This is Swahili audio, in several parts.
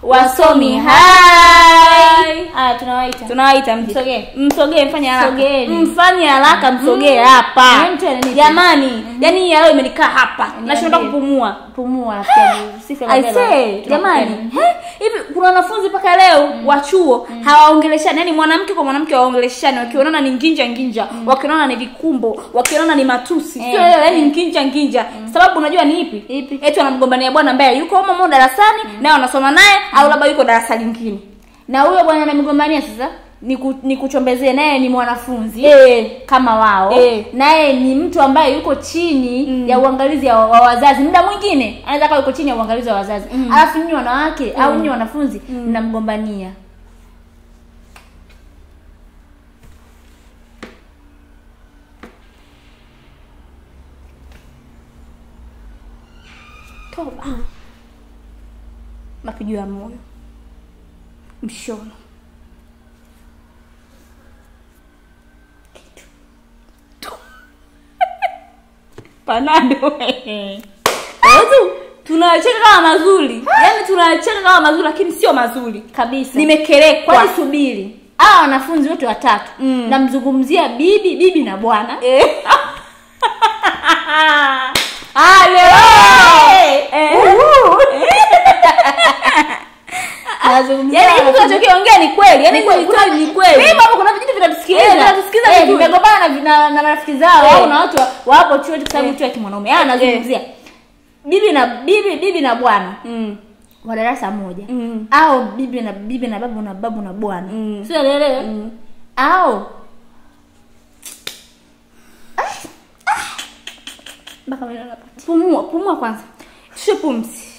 Wasomi hai. Ah, tunawaita. Tunawaita, Msogee. Msogee, mfanye haraka. Msogeni. Mfanye haraka, msogee hapa. Ni mtu ananiita. Jamani, yani hii leo imenikaa hapa. Nashindwa kupumua. Pumua rafiki yangu. Sifa I mapema. say, Tunakupenda. jamani, hivi kuna wanafunzi mpaka leo wa chuo hawaongeleshani, yani mwanamke kwa mwanamke hawaongeleshani, wakionana ni nginja nginja, wakionana ni vikumbo, wakionana ni matusi. Sio yani nginja nginja. Sababu unajua ni ipi? Ipi? Eti wanamgombania bwana ambaye yuko humo humo darasani naye wanasoma naye au labda yuko darasa lingine. Na huyo bwana anamgombania sasa nikuchombezee, naye ni mwanafunzi kama wao, naye ni mtu ambaye yuko chini ya uangalizi wa wazazi. Muda mwingine anaweza kuwa yuko chini ya uangalizi wa wazazi. Alafu nyinyi wanawake au nyinyi wanafunzi mnamgombania. Toba. Mapigo ya moyo. Mshono. Kitu. Panado. Tunacheka kama mazuri. Yaani tunacheka kama mazuri lakini sio mazuri kabisa. Nimekerekwa. Kwani subiri. Hawa wanafunzi wote watatu. Namzungumzia bibi, bibi na bwana. Yaani kitu tunachokiongea ni kweli. Yaani kweli ni kweli. Mimi hapo kuna vitu vinatusikiliza. Vinatusikiliza vizuri. Nimegombana na marafiki zao au na watu wapo chuo kwa sababu chuo ya kimwanaume. Anazungumzia bibi na bibi, bibi na bwana. Wa darasa moja. Au bibi na bibi na babu na babu na bwana. Sio elewe? Au mpaka mimi napata. Pumua, pumua kwanza. Shusha pumzi.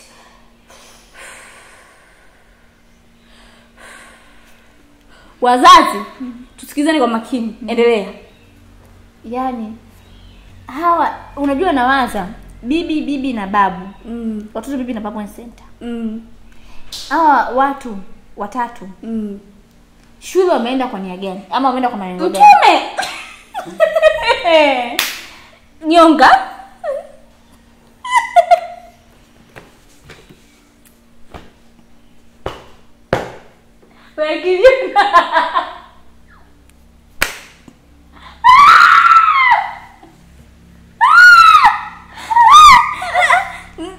Wazazi, tusikizane kwa makini. Endelea. Yaani hawa unajua nawaza bibi, bibi na babu. Watoto bibi na babu ni center. Hawa watu watatu. Shule wameenda kwa nia gani? Ama wameenda kwa malengo gani? Mtume. Nyonga.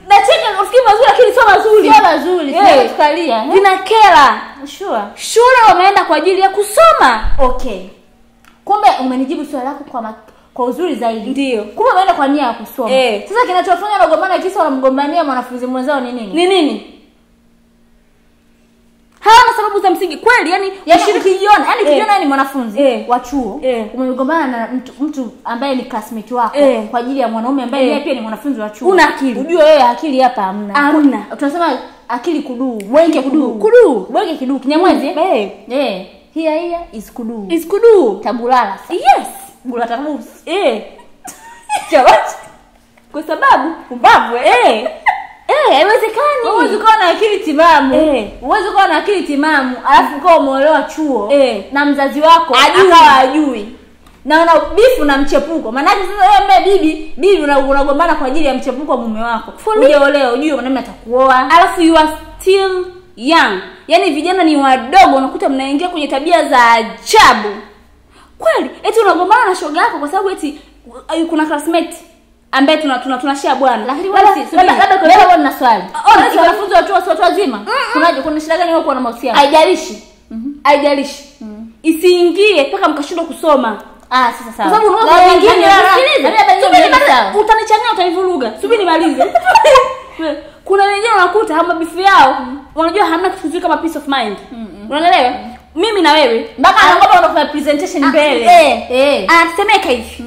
Nacheka usikie mazuri lakini sio mazuri. Sio mazuri, sio tukalia. Vinakera. Sure. Shule wameenda kwa ajili ya kusoma. Okay. Kumbe umenijibu swali lako kwa uzuri zaidi. Ndio. Kumbe wameenda kwa nia ya kusoma. Sasa kinachofanya wanagombana kisa wanamgombania mwanafunzi mwenzao ni nini? Ni nini? Hawana sababu za msingi kweli, yani ukijiona, yani ukijiona ni mwanafunzi wa chuo, umegombana na mtu ambaye ni classmate wako kwa ajili ya mwanaume ambaye yeye pia ni mwanafunzi wa chuo. Una akili. Ujue wewe akili hapa hamna. Hamna. Tunasema akili kuduu, bwenge kuduu. Kuduu, bwenge kiduu Kinyamwezi. Here is kuduu. Is kuduu. Tabulala. Yes. Bula tabusi. Chawachi. Kwa sababu pumbavu. Haiwezekani. Huwezi kuwa na akili timamu. Huwezi kuwa na akili timamu alafu ukawa umeolewa chuo na mzazi wako akawa ajui. Na una bifu na mchepuko. Maana sasa wewe bibi, bibi unagombana kwa ajili ya mchepuko wa mume wako. Hujaolewa, ujue mwanamume atakuoa. Alafu you are still young. Yaani vijana ni wadogo, unakuta mnaingia kwenye tabia za ajabu. Kweli, eti unagombana na shoga yako kwa sababu eti kuna classmate ambaye tunashare bwana. Lakini labda kwa wewe una swali. Wanafunzi wa chuo sio watu wazima? Kuna shida gani wao kuwa na mahusiano? Haijalishi. Haijalishi. Isiingie mpaka mkashindwa kusoma. Sasa sawa. Kwa sababu unaona wengine sikiliza. Utanichanganya, utanivuruga. Subiri nimalize. Kuna wengine unakuta hama bifu yao, wanajua hamna kitu kizuri kama peace of mind. Unaelewa? Mimi na wewe mpaka anaomba unafanya presentation mbele. Anasemeka hivi.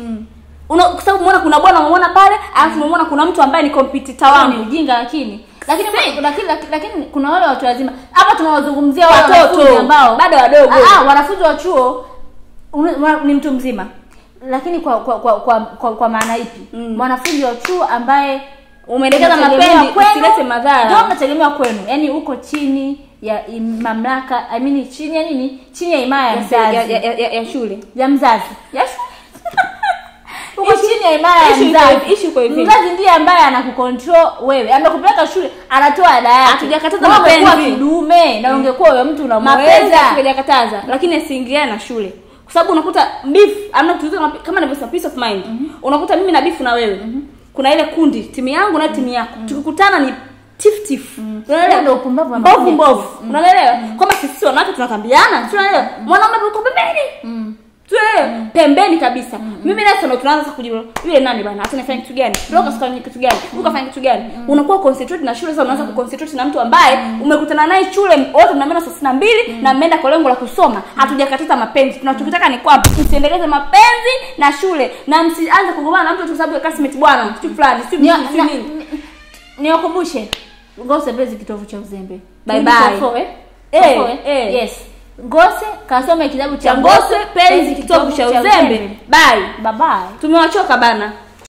Kwa sababu umeona kuna bwana umeona pale, alafu umeona kuna mtu ambaye ni competitor wangu. Ujinga lakini lakini kuna wale watu wazima. Hapa tunawazungumzia wale watoto ambao bado wadogo. Wanafunzi wa chuo ni mtu mzima. Lakini kwa maana ipi? Mwanafunzi wa chuo ambaye umeelekeza mapenzi usilete madhara. Ndio mnategemewa kwenu. Yaani uko chini ya mamlaka, I mean chini ya nini? Chini ya himaya ya mzazi. Ya shule. Ya mzazi. Ya shule. Uko chini chini ya imara ya mzazi. Issue iko hivi. Mzazi ndiye ambaye anakucontrol wewe. Amekupeleka shule, anatoa ada yake. Hatujakataza mapenzi. Ungekuwa kidume na ungekuwa wewe mtu unamweza. Mapenzi hatujakataza, lakini asiingiane na shule. Kwa sababu unakuta beef, amna tuzo kama nilivyosema peace of mind. Unakuta mimi na beef na wewe. Kuna ile kundi, timu yangu na timu yako. Tukikutana ni tif tif. Unaelewa ndio upumbavu wa mbovu mbovu. Unaelewa? Kama sisi wanawake tunakambiana, tunaelewa. Mwanaume yuko pembeni. Tuelewe pembeni kabisa. Mimi na sasa tunaanza sasa kujibu yule nani bana, hata nifanye kitu gani? Roka sikafanya kitu gani? Ukafanya kitu gani? Unakuwa concentrate na shule, sasa unaanza kuconcentrate na mtu ambaye umekutana naye shule wote mna saa 62 na mmeenda kwa lengo la kusoma. Hatujakataza mapenzi. Tunachokitaka ni kwamba msiendeleze mapenzi na shule na msianze kugombana na mtu kwa sababu ya classmate bwana, si fulani, si nini. Niwakumbushe Ngose Penzi kitovu cha uzembe. Bye bye. Yes. Ngose kasome kitabu cha Ngose Penzi kitovu cha uzembe. Bye. Bye bye. Tumewachoka bana.